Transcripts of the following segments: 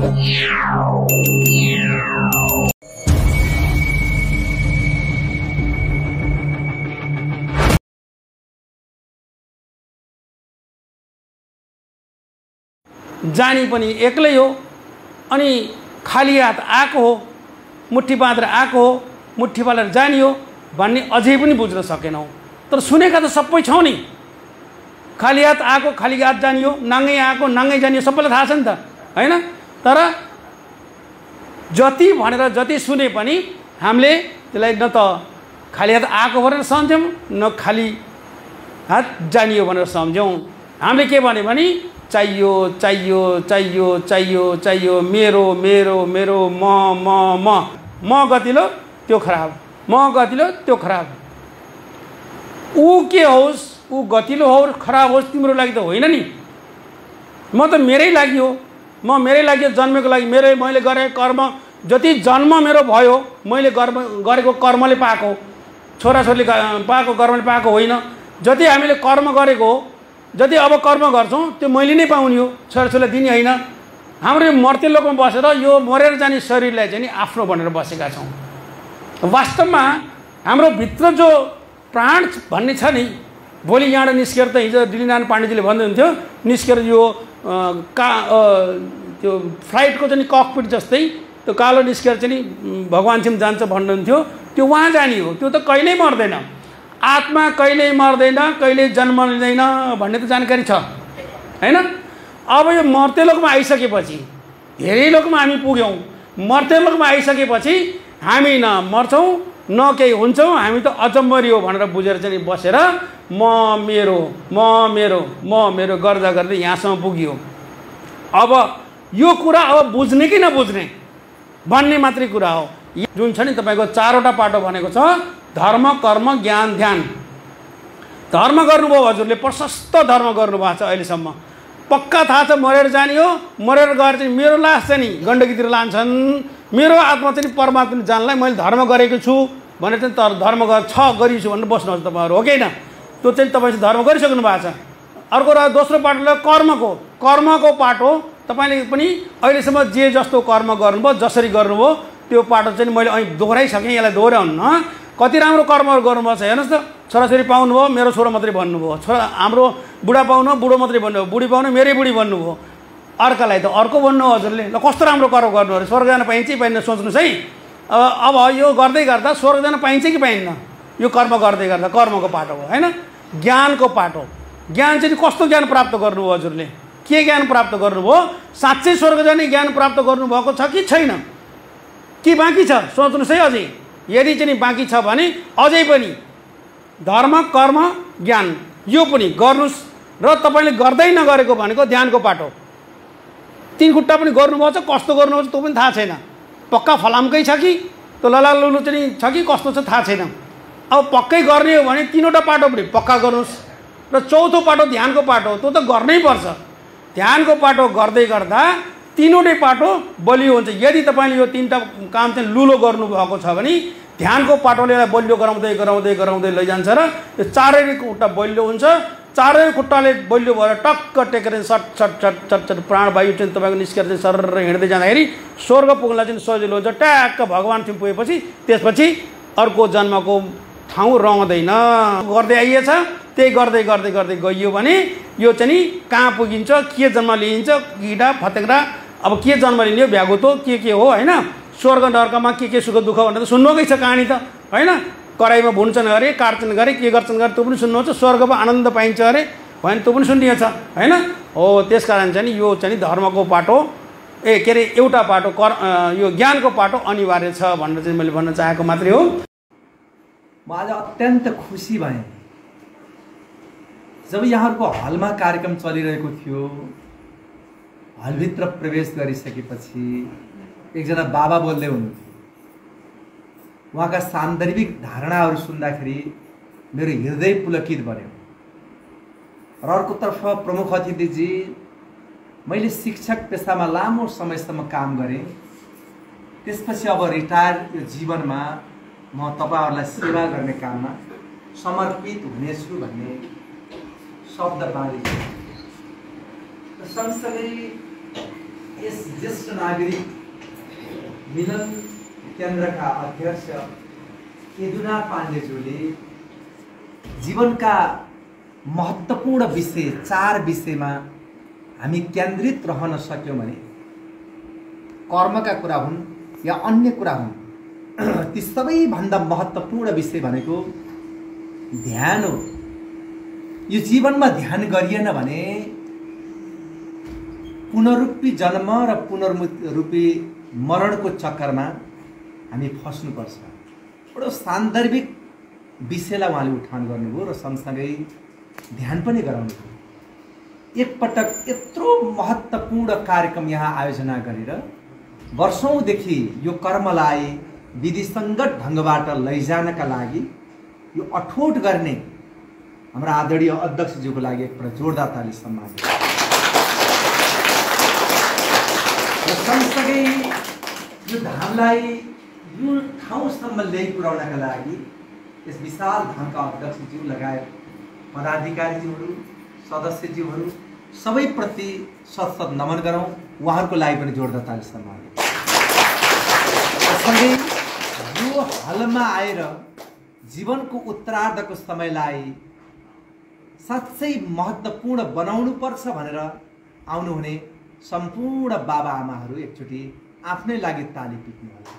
जानी पनि एक्लै हो अनि खाली हात आएको हो, मुट्ठी बाँधेर आएको हो, मुट्ठी बालेर जानी हो भन्ने अझै पनि बुझ्न सकेनौँ। तर सुनेका त सबै छौँ नि। खाली हात आएको खाली हात जानी हो, नाङ्गै आएको नाङ्गै जानी हो, सबैलाई थाहा छ नि त हैन। तर जति भनेर जति सुने पनि हामीले त्यसलाई न त खाली हात आएको भनेर सम्झ्यौँ न खाली हात जानियो भनेर सम्झ्यौँ। हामीले के भन्यो भने चाहियो चाहियो चाहियो चाहियो चाहियो, मेरो मेरो मेरो, म गतिलो त्यो खराब, म गतिलो त्यो खराब। ऊ के होस्, ऊ गतिलो होस् खराब होस् तिम्रो लागि त होइन नि। म त मेरै लागि हो, म मेरै लागि जन्मेको लागि, मैले गरेको कर्म जति जन्म मेरो भयो मैले गरेको कर्मले पाएको, छोराछोरीले पाएको कर्मले पाएको होइन। जति हामीले कर्म गरेको हो, जति अब कर्म गर्छौँ त्यो मैले नै पाउने हो, छोराछोरीलाई दिने होइन। हाम्रो यो मर्ते लोकमा बसेर यो मरेर जाने शरीरलाई चाहिँ नि आफ्नो भनेर बसेका छौँ। वास्तवमा हाम्रो भित्र जो प्राण भन्ने छ नि, भोलि यहाँबाट निस्केर त हिजो दिलीनारायण पाण्डेजीले भन्दै हुन्थ्यो, निस्केर यो त्यो फ्लाइटको चाहिँ ककपिट जस्तै त्यो कालो निस्केर चाहिँ नि भगवानसिम जान्छ भन्नुहुन्थ्यो, त्यो वहाँ जाने हो। त्यो त कहिल्यै मर्दैन, आत्मा कहिल्यै मर्दैन, कहिल्यै जन्म लिँदैन भन्ने त जानकारी छ हैन। अब यो मर्ते लोकमा आइसकेपछि, धेरै लोकमा हामी पुग्यौँ, मर्ते लोकमा आइसकेपछि हामी न मर्छौँ न केही हुन्छौँ, हामी त अचम्मरी हो भनेर बुझेर चाहिँ बसेर म मेरो गर्दा गर्दै यहाँसम्म पुग्यो। अब यो कुरा अब बुझ्ने कि नबुझ्ने भन्ने मात्रै कुरा हो। जुन छ नि तपाईँको चारवटा पाटो भनेको छ, धर्म कर्म ज्ञान ध्यान। धर्म गर्नुभयो, हजुरले प्रशस्त धर्म गर्नुभएको छ अहिलेसम्म, पक्का थाहा छ मरेर जाने हो, मरेर गएर चाहिँ मेरो लास चाहिँ नि गण्डकीतिर लान्छन्, मेरो आत्मा चाहिँ परमात्मा जानलाई मैले धर्म गरेको छु भनेर चाहिँ तर धर्म गरिछु भनेर बस्नुहोस् तपाईँहरू, हो कि होइन? त्यो चाहिँ तपाईँ धर्म गरिसक्नु भएको छ। अर्को दोस्रो पाटोलाई कर्मको पाटो। तपाईँले पनि अहिलेसम्म जे जस्तो कर्म गर्नुभयो, जसरी गर्नुभयो त्यो पाटो चाहिँ मैले अहिले दोहोऱ्याइसकेँ, यसलाई दोहोऱ्याउन्न। कति राम्रो कर्महरू गर्नुभएको छ हेर्नुहोस् त। छोराछोरी पाउनुभयो, मेरो छोरा मात्रै भन्नुभयो, हाम्रो बुढा पाउनु बुढो मात्रै भन्नुभयो, बुढी पाउनु मेरै बुढी भन्नुभयो, अर्कालाई त अर्को भन्नु हो हजुरले। ल कस्तो राम्रो कर्म गर्नु अरे, स्वर्ग जान पाइन्छ कि पाइन्न सोच्नुहोस् है। अब यो गर्दै गर्दा स्वर्ग जान पाइन्छ कि पाइन्न, यो कर्म गर्दै गर्दा कर्मको पाटो हो होइन। ज्ञानको पाटो, ज्ञान चाहिँ कस्तो ज्ञान प्राप्त गर्नुभयो हजुरले, के ज्ञान प्राप्त गर्नुभयो, साँच्चै स्वर्ग जाने ज्ञान प्राप्त गर्नुभएको छ कि छैन, कि बाँकी छ सोच्नुहोस् है अझै। यदि चाहिँ बाँकी छ भने अझै पनि धर्म कर्म ज्ञान यो पनि गर्नुहोस्। र तपाईँले गर्दै नगरेको भनेको ध्यानको पाटो, तीन खुट्टा पनि गर्नुभएको छ, कस्तो गर्नुभएको छ त्यो पनि थाहा छैन, पक्का फलामकै छ कि त्यो ललालुलु चाहिँ छ कि कस्तो छ थाहा छैन। अब पक्कै गर्ने हो भने तीनवटा पाटो पनि पक्का गर्नुहोस्। र चौथो पाटो ध्यानको पाटो, त्यो त गर्नै पर्छ। ध्यानको पाटो गर्दै गर्दा तीनवटै पाटो बलियो हुन्छ। यदि तपाईँले यो तीनटा काम चाहिँ लुलो गर्नुभएको छ भने ध्यानको पाटोले बलियो गराउँदै गराउँदै गराउँदै लैजान्छ र यो चारै खुट्टा बलियो हुन्छ। चारै खुट्टाले बलियो भएर टक्क टेकेर सट सट सट सट सट प्राणवायु चाहिँ तपाईँको निस्केर चाहिँ सरर हिँड्दै जाँदाखेरि स्वर्ग पुग्नलाई चाहिँ सजिलो हुन्छ। ट्याक्क भगवानसिम पुगेपछि त्यसपछि अर्को जन्मको ठाउँ रहँदैन। गर्दै आइएछ, त्यही गर्दै गर्दै गर्दै गइयो भने यो चाहिँ नि कहाँ पुगिन्छ, के जन्म लिइन्छ, किटा फतेक्रा अब के जन्म लिने हो, भ्यागुतो के हो होइन। स्वर्ग नर्कमा के सुख दुःख भनेर सुन्नुकै छ कहानी त होइन। कराईमा भुन्छन् अरे, काट्छन् गरे, के गर्छन् गरे त्यो पनि सुन्नुहुन्छ। स्वर्गमा आनन्द पाइन्छ अरे भने त्यो पनि सुनिएछ होइन। हो त्यस कारण चाहिँ नि यो चाहिँ धर्मको पाटो के अरे एउटा पाटो यो ज्ञानको पाटो अनिवार्य छ भनेर चाहिँ मैले भन्न चाहेको मात्रै हो। म आज अत्यन्त खुसी भएँ जब यहाँहरूको हलमा कार्यक्रम चलिरहेको थियो। हलभित्र प्रवेश गरिसकेपछि एकजना बाबा बोल्दै हुनुहुन्थ्यो। उहाँका सान्दर्भिक धारणाहरू सुन्दाखेरि मेरो हृदय पुलकित बन्यो। र अर्कोतर्फ प्रमुख अतिथिजी, मैले शिक्षक पेसामा लामो समयसम्म काम गरेँ, त्यसपछि अब रिटायर यो जीवनमा म तपाईहरुलाई सेवा गर्ने काममा समर्पित हुनेछु भन्ने शब्द बाँधेको। सँगसँगै यस ज्येष्ठ नागरिक मिलन केन्द्रका अध्यक्ष यदुना पाण्डेज्यूले जीवनका महत्त्वपूर्ण विषय 4 विषयमा हामी केन्द्रित रहन सक्यौं भने कर्मका कुरा हुन् या अन्य कुरा हुन् ती सबैभन्दा महत्त्वपूर्ण विषय भनेको ध्यान हो। यो जीवनमा ध्यान गरिएन भने पुनरुक्ति जन्म र पुनर्रूपी मरणको चक्करमा हामी फस्नुपर्छ। बडो सान्दर्भिक विषयलाई उहाँले उठान गर्नुभयो र सँगसँगै ध्यान पनि गराउनुभयो। एकपटक यत्रो महत्त्वपूर्ण कार्यक्रम यहाँ आयोजना गरेर वर्षौंदेखि यो कर्मलाई विधिसङ्गत ढङ्गबाट लैजानका लागि यो अठोट गर्ने हाम्रा आदरणीय अध्यक्षज्यूको लागि एकपल्ट जोरदार ताली सम्मान। र सँगसँगै यो धामलाई यो ठाउँसम्म ल्याइ पुर्याउनका लागि यस विशाल धामका अध्यक्षज्यू लगायत पदाधिकारीज्यूहरू सदस्यज्यूहरू सबैप्रति सत नमन गरौँ। उहाँहरूको लागि पनि जोरदार ताली सम्मान। सँगै यो हलमा आएर जीवनको उत्तरार्धको समयलाई साँच्चै महत्त्वपूर्ण बनाउनुपर्छ भनेर आउनुहुने सम्पूर्ण बाबा आमाहरू एकचोटि आफ्नै लागि ताली पिट्नु होला।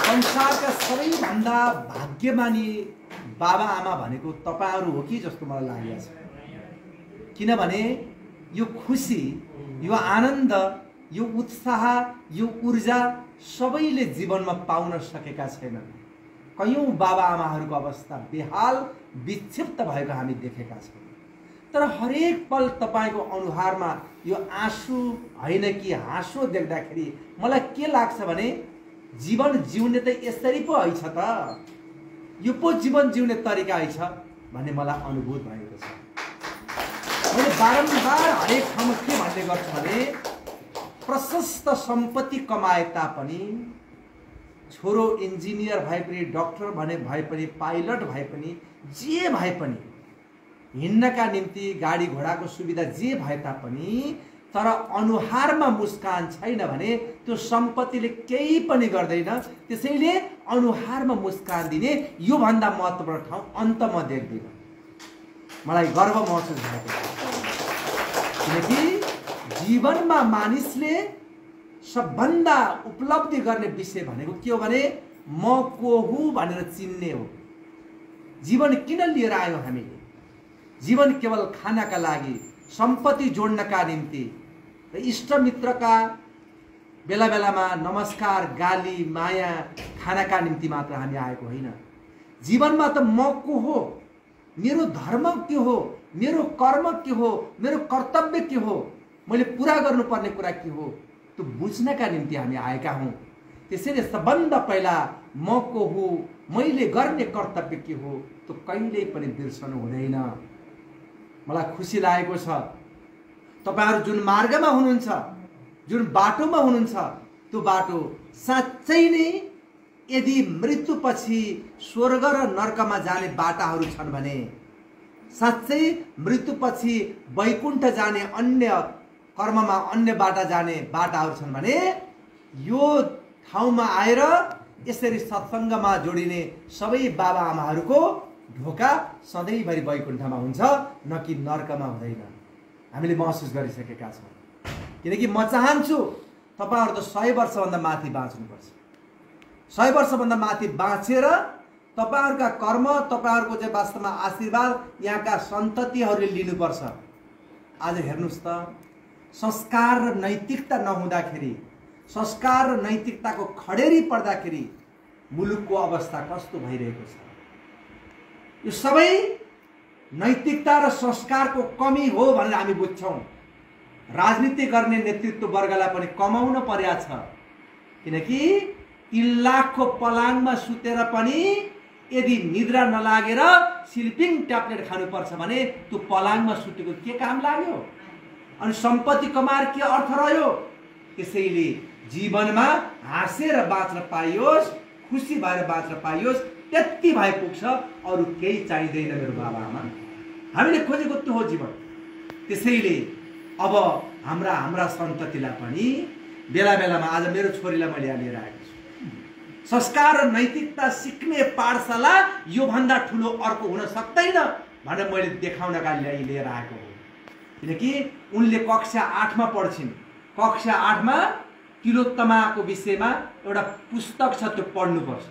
संसारका सबैभन्दा भाग्यमानी बाबा आमा भनेको तपाईहरू हो कि जस्तो मलाई लागेको छ। किनभने यो खुसी, यो आनन्द, यो उत्साह, यो ऊर्जा सबैले जीवनमा पाउन सकेका छैनन्। कयौं बाबा आमाहरूको अवस्था बेहाल विक्षिप्त भएको हामी देखेका छौँ। तर हरेक पल तपाईको अनुहारमा यो आँसु होइन कि हाँसो देख्दाखेरि मलाई के लाग्छ भने जीवन जिउने त यसरी पो हैछ त, यो पो जीवन जिउने तरिका हैछ भन्ने मलाई अनुभूत भएको छ। मैले बारम्बार हरेक ठाउँमा के भन्ने गर्छु भने प्रशस्त सम्पत्ति कमाए तापनि छोरो इन्जिनियर भए पनि, डाक्टर भए पनि, पाइलट भए पनि, जे भए पनि, हिँड्नका निम्ति गाडी घोडाको सुविधा जे भए तापनि तर अनुहारमा मुस्कान छैन भने त्यो सम्पत्तिले केही पनि गर्दैन। त्यसैले अनुहारमा मुस्कान दिने यो भन्दा महत्त्वपूर्ण ठाउँ अन्त म देख्दिन। मलाई गर्व महसुस भएको छ। किनकि जीवनमा मानिसले सबभन्दा उपलब्धि गर्ने विषय भनेको के हो भने म को हुँ भनेर चिन्ने हो। जीवन किन लिएर आयो हामीले? जीवन केवल खानका लागि, सम्पत्ति जोड्नका निम्ति र इष्टमित्रका बेला बेलामा नमस्कार, गाली, माया खानका निम्ति मात्र हामी आएको होइन। जीवनमा त म को हो, मेरो धर्म के हो, मेरो कर्म के हो, मेरो कर्तव्य के हो, मैले पूरा गर्नुपर्ने कुरा के हो, त्यो बुझ्नका निम्ति हामी आएका हौँ। त्यसैले सबभन्दा पहिला म को हुँ, मैले गर्ने कर्तव्य के हो, त्यो कहिल्यै पनि बिर्सनु हुँदैन। मलाई खुसी लागेको छ तपाईहरु जुन मार्गमा हुनुहुन्छ, जुन बाटोमा हुनुहुन्छ, त्यो बाटो साँच्चै नै यदि मृत्युपछि स्वर्ग र नरकमा जाने बाटाहरू छन् भने, साँच्चै मृत्युपछि वैकुण्ठ जाने अन्य कर्ममा अन्य बाटा जाने बाटाहरू छन् भने यो ठाउँमा आएर यसरी सत्सङ्गमा जोडिने सबै बाबा आमाहरूको ढोका सधैँभरि वैकुण्ठमा हुन्छ, न कि नरकमा हुँदैन। हामीले महसुस गरिसकेका छौँ। किनकि म चाहन्छु तपाईहरु त 100 वर्षभन्दा माथि बाँच्नुपर्छ। 100 वर्षभन्दा माथि बाँचेर तपाईहरुका कर्म, तपाईहरुको चाहिँ वास्तवमा आशीर्वाद यहाँका सन्ततिहरूले लिनुपर्छ। आज हेर्नुस् त, संस्कार र नैतिकता नहुँदाखेरि, संस्कार र नैतिकताको खडेरी पर्दाखेरि मुलुकको अवस्था कस्तो भइरहेको छ। यो सबै नैतिकता र संस्कारको कमी हो भनेर हामी बुझ्छौं। राजनीति गर्ने नेतृत्व वर्गलाई पनि कमाउन पर्या छ। किनकि 3 लाखको पलाङमा सुतेर पनि यदि निद्रा नलागेर स्लिपिङ ट्याब्लेट खानुपर्छ भने त्यो पलाङमा सुतेको के काम लाग्यो? अनि सम्पत्ति कमाएर के अर्थ रह्यो? त्यसैले जीवनमा हाँसेर बाँच्न पाइयोस्, खुसी भएर बाँच्न पाइयोस्, त्यति भए पुग्छ। अरु केही चाहिँदैन मेरो बाबा आमा। हामीले खोजेको त्यो हो जीवन। त्यसैले अब हाम्रा सन्ततिलाई पनि बेला बेलामा आज मेरो छोरीलाई मैले यहाँ लिएर आएको छु। संस्कार र नैतिकता सिक्ने पाठशाला योभन्दा ठुलो अर्को हुन सक्दैन भनेर मैले देखाउनका लागि लिएर आएको हो। किनकि उनले कक्षा 8मा पढ्छिन्। कक्षा 8मा तिलोत्तमाको विषयमा एउटा पुस्तक छ, त्यो पढ्नुपर्छ।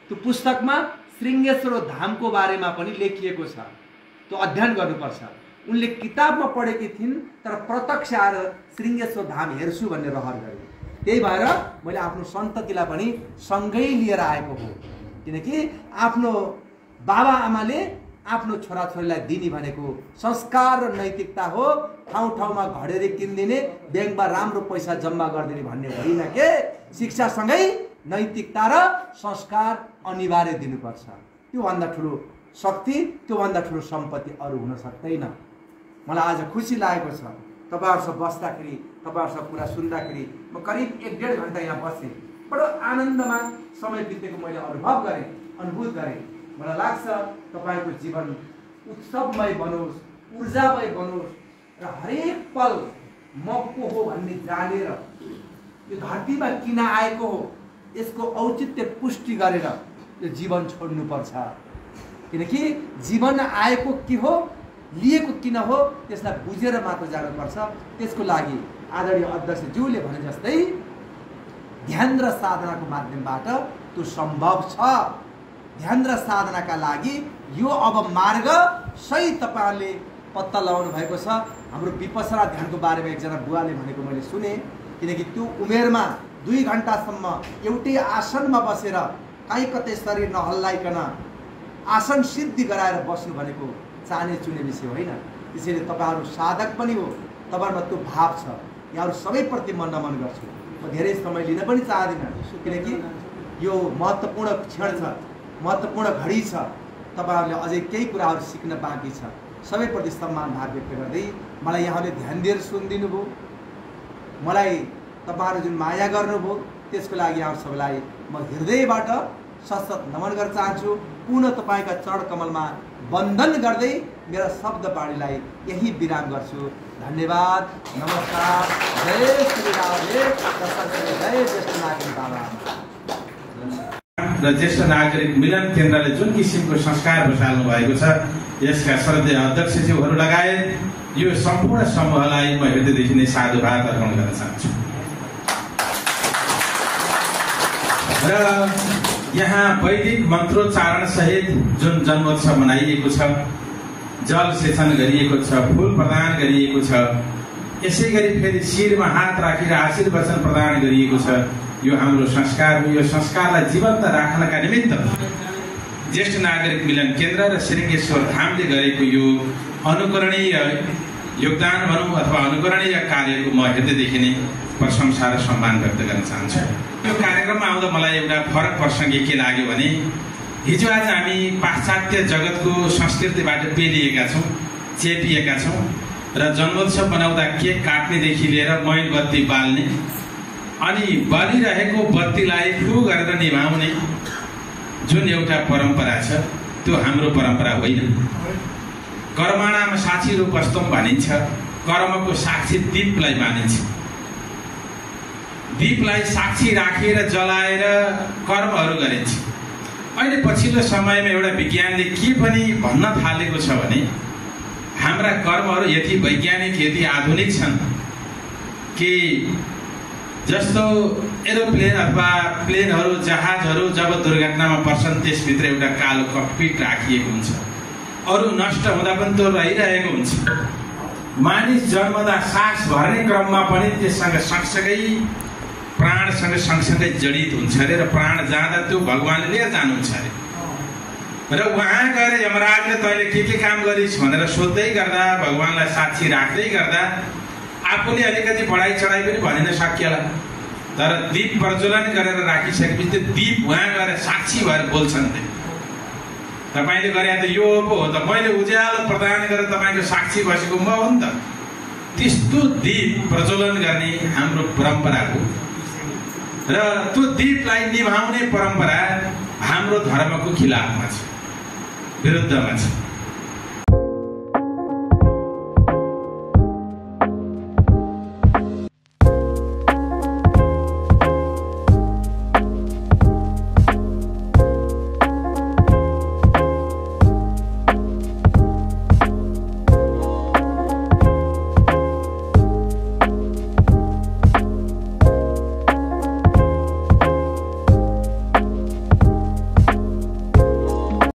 त्यो पुस्तकमा श्रृङ्गेश्वर धामको बारेमा पनि लेखिएको छ, त्यो अध्ययन गर्नुपर्छ। उनले किताबमा पढेकी थिइन् तर प्रत्यक्ष आएर श्रृङ्गेश्वर धाम हेर्छु भन्ने रहर गरे। त्यही भएर मैले आफ्नो सन्ततिलाई पनि सँगै लिएर आएको हो। किनकि आफ्नो बाबा आमाले आफ्नो छोराछोरीलाई दिने भनेको संस्कार र नैतिकता हो। ठाउँ ठाउँमा घडेरी किनिदिने, ब्याङ्कमा राम्रो पैसा जम्मा गरिदिने भन्ने होइन के। शिक्षासँगै नैतिकता र संस्कार अनिवार्य दिनुपर्छ। त्योभन्दा ठुलो शक्ति, त्योभन्दा ठुलो सम्पत्ति अरू हुन सक्दैन। मलाई आज खुसी लागेको छ तपाईहरुसँग बस्दाखेरि, तपाईहरुसँग कुरा सुन्दाखेरि। म करिब 1.5 घण्टा यहाँ बसेँ। बडो आनन्दमा समय बितेको मैले अनुभूत गरेँ। मलाई लाग्छ तपाईको जीवन उत्सवमय बनोस्, ऊर्जामय बनोस् र हरेक पल म को हो भन्ने जानेर यो धरतीमा किन आएको हो यसको औचित्य पुष्टि गरेर यो जीवन छोड्नुपर्छ। किनकि जीवन आएको के हो, लिएको किन हो, त्यसलाई बुझेर मात्र जानुपर्छ। त्यसको लागि आदरणीय अध्यक्षज्यूले भने जस्तै ध्यान र साधनाको माध्यमबाट त्यो सम्भव छ। ध्यान र साधनाका लागि यो अब मार्ग सही तपाईहरुले पत्ता लगाउनु भएको छ। हाम्रो विपස්සना ध्यानको बारेमा एकजना बुवाले भनेको मैले सुने। किनकि त्यो उमेरमा 2 घण्टासम्म एउटै आसनमा बसेर कहीँ कतै शरीर नहल्लाइकन आसन सिद्धि गराएर बस्नु भनेको चाने चुने विषय होइन। त्यसैले तपाईहरु साधक पनि हो, तपाईहरुमा त्यो भाव छ। यहाँहरु सबैप्रति म नमन गर्छु। म धेरै समय लिन पनि चाहदिनँ किनकि यो महत्त्वपूर्ण क्षण छ, महत्त्वपूर्ण घडी छ। तपाईहरुले अझै केही कुराहरु सिक्न बाँकी छ। सबैप्रति सम्मान भाव व्यक्त गर्दै मलाई यहाँले ध्यान दिएर सुनिदिनु भयो, मलाई तपाईहरु जुन माया गर्नुभयो त्यसको लागि यहाँहरु सबैलाई म हृदयबाट सशत नमन गर्न चाहन्छु। पुनः तपाईका चरण कमलमा वन्दन गर्दै मेरा शब्द बाणीलाई यही विराम गर्छु। धन्यवाद, नमस्कार, जय श्री राम, जय ज्येष्ठ नागरिक बाबा र ज्येष्ठ नागरिक मिलन केन्द्रले जुन किसिमको संस्कार बसाल्नु भएको छ यसका श्रद्धेय अध्यक्षज्यूहरू लगायत यो सम्पूर्ण समूहलाई म हृदयदेखि नै साधुवाद अर्पण गर्न चाहन्छु। र यहाँ वैदिक मन्त्रोच्चारण सहित जुन जन्मोत्सव मनाइएको छ, जल सेचन गरिएको छ, फूल प्रदान गरिएको छ, यसै गरी फेरि शिरमा हात राखेर आशीर्वचन प्रदान गरिएको छ। यो हाम्रो संस्कार हो। यो संस्कारलाई जीवन्त राख्नका निमित्त ज्येष्ठ नागरिक मिलन केन्द्र र श्रृङ्गेश्वर धामले गरेको यो अनुकरणीय योगदान भनौँ अथवा अनुकरणीय कार्यको म हृदयदेखि नै प्रशंसा र सम्मान व्यक्त गर्न चाहन्छु। यो कार्यक्रममा आउँदा मलाई एउटा फरक प्रसङ्ग के लाग्यो भने हिजो आज हामी पाश्चात्य जगतको संस्कृतिबाट पेलिएका छौँ, चेपिएका छौँ र जन्मोत्सव बनाउँदा केक काट्नेदेखि लिएर मैल बत्ती बाल्ने अनि बलिरहेको बत्तीलाई फु गरेर निभाउने जुन एउटा परम्परा छ त्यो हाम्रो परम्परा होइन। कर्मणामा साक्षी रूपस्तम भनिन्छ। कर्मको साक्षी दीपलाई मानिन्छ। दीपलाई साक्षी राखेर जलाएर कर्महरू गरिन्छ। अहिले पछिल्लो समयमा एउटा विज्ञानले के पनि भन्न थालेको छ भने हाम्रा कर्महरू यति वैज्ञानिक, यति आधुनिक छन् कि जस्तो एरोप्लेन अथवा प्लेनहरू, जहाजहरू जब दुर्घटनामा पर्छन् त्यसभित्र एउटा कालो ककपिट राखिएको हुन्छ। अरू नष्ट हुँदा पनि त्यो रहिरहेको हुन्छ। मानिस जन्मदा सास भर्ने क्रममा पनि त्यससँग सँगसँगै प्राणसँग सँगसँगै जडित हुन्छ अरे र प्राण जाँदा त्यो भगवानले लिएर जानुहुन्छ अरे। र उहाँ गएर यमराजले तैँले के काम गरिस् भनेर सोध्दै गर्दा, भगवानलाई साक्षी राख्दै गर्दा आफूले अलिकति बढाइ चढाइ पनि भनिन सकिएला। तर दीप प्रज्वलन गरेर राखिसकेपछि त्यो दीप उहाँ गएर साक्षी भएर बोल्छन्। तपाईँले गरे त यो पो हो त, मैले उज्यालो प्रदान गरेर तपाईँको साक्षी बसेको म हो नि त। त्यस्तो दीप प्रज्वलन गर्ने हाम्रो परम्परा हो र त्यो दीपलाई निभाउने परम्परा हाम्रो धर्मको खिलाफमा छ, विरुद्धमा छ।